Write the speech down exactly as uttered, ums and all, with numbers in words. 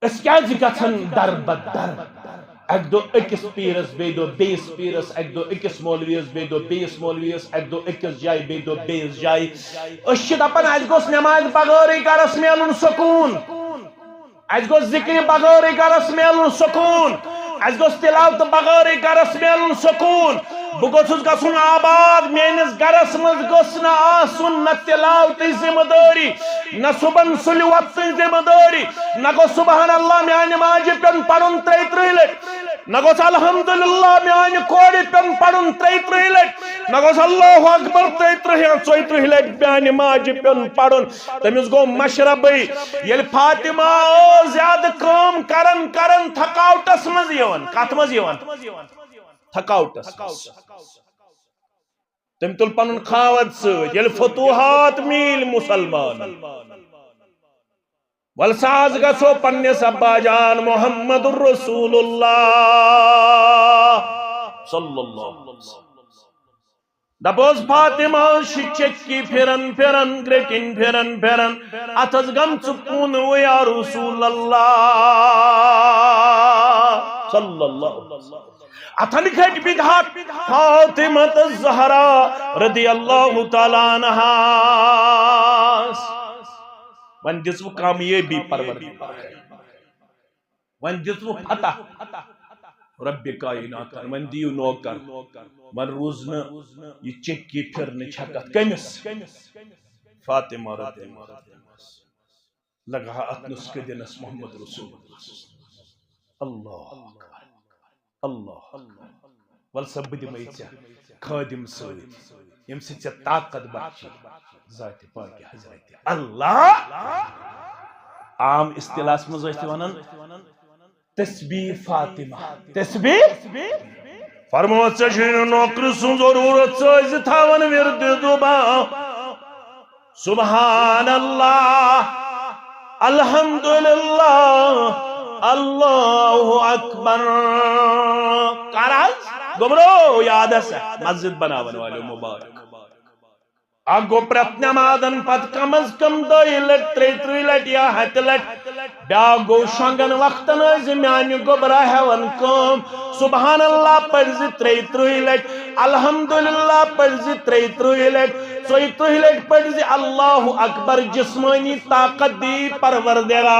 أسۍ کیازِ گژھن در بدر؟ اکہِ دۄہ أکِس پیٖرس، بیٚیہِ دۄہ بیٚیِس پیٖرس، اکہِ دۄہ أکِس مولویس، بیٚیہِ دۄہ بیٚیِس مولویس، اکہِ دۄہ أکِس جایہِ، بیٚیہِ دۄہ بیٚیِس جایہِ۔ أسۍ چھِ دپان، اسہِ گوٚژھ نمازِ بغٲرٕے گرس میلُن سکوٗن، اسہِ گوٚژھ ذکرِ بغٲرٕے گرس میلُن سکوٗن، اسہِ گوٚژھ تلاوتہٕ بغٲرٕے گرس میلُن سکوٗن۔ بہٕ گوٚژھُس گژھُن آباد، میٲنِس گرس منٛز گوٚژھ نہٕ آسُن نہ تلاوتٕچ ذمہٕ دٲری، نہ صبحن سُلہِ وۄتھنٕچ ذمہٕ دٲری، نہ گوٚژھ سبحان اللہ میانہِ ماجہِ پیوٚن پرُن ترٛیہِ ترٕٛہہِ لٹہِ، نہ گوٚژھ الحمدللہ میانہِ کورِ پیوٚن پرُن ترٛیہِ ترٕٛہہِ لٹہِ، نہ گوٚژھ اللہ اکبر ترٛیہِ ترٕٛہہِ یا ژۄیہِ ترٕٛہہِ لٹہِ میانہِ ماجہِ پیوٚن پرُن۔ تٔمِس گوٚو مشربٕے۔ ییٚلہِ فاطمہ ٲس زیادٕ کٲم کران کران تھکاوٹس منٛز یِوان، کتھ منٛز یِوان؟ تھکاوٹس منٛز۔ تٔمۍ تُل پنُن خاوند سۭتۍ۔ ییٚلہِ فتوحات میٖلۍ مسلمان، ول سا آز گژھو پننِس ابا جان محمد رسول اللہ صلی اللہ علیہ وسلم۔ دپوس فاطمہ ٲس چکی پھران پھران، گرٛٹِنۍ پھران پھران، اتھس گٔمژٕ پونہٕ یا رسول اللہ صلی اللہ علیہ وسلم۔ اتھن کھٔتۍ بدعت فاطمہ الزہرا رضی اللہ تعالیٰ عنہاس۔ وۄنۍ دِژوٕ کامیٲبی پروردگار، وۄنۍ دِژوٕ فتح رب کائناتن، وۄنۍ دِیِو نوکر۔ وۄنۍ روٗز نہٕ یہِ چکی پھرنٕچ ہٮ۪کتھ۔ کٔمِس؟ فاطمہ رضی اللہ عنہا۔ لگہٕ ہا اتھ نسخہٕ دِنس محمد رسول اللہ۔ اللہ اکبر، اللہ اکبر۔ ول سا بہٕ دِمے ژےٚ خٲدِم سۭتۍ، ییٚمہِ سۭتۍ ژےٚ طاقت بخشی ذاتِ پاکہِ حضرت اللہ۔ عام اصطلاحس منٛز ٲسۍ تہِ ونان تسبیح فاطمہ، تسبیح۔ فرموو، ژےٚ چھُے نہٕ نوکرٕ سُنٛد ضروٗرت، ژٕ ٲسۍ زِ تھاوان وِردِ زُبان۔ سبحان اللہ، الحمدللہ، اللہ اکبر۔ کر حظ؟ گوٚبرو، یاد ہسا، مسجد بناون والٮ۪و مبارک۔ اکھ گوٚو پرٛٮ۪تھ نمازن پتہٕ کم از کم دۄیہِ لٹہِ، ترٛیہِ ترٕٛہہِ لٹہِ یا ہتہِ لٹہِ۔ بیٛاکھ گوٚو شۄنٛگن وقتن ٲسۍ زِ میانہِ گوٚبرا ہٮ۪وان کٲم۔ سبحان اللہ پٔرۍ زِ ترٛیہِ ترٕٛہہِ لٹہِ، الحمدللہ پٔرۍ زِ ترٛیہِ ترٕٛہہِ لٹہِ، ژۄیہِ ترٕٛہہِ لٹہِ پٔرۍ زِ اللہ اکبر۔ جسمٲنی طاقت دی پروردگار۔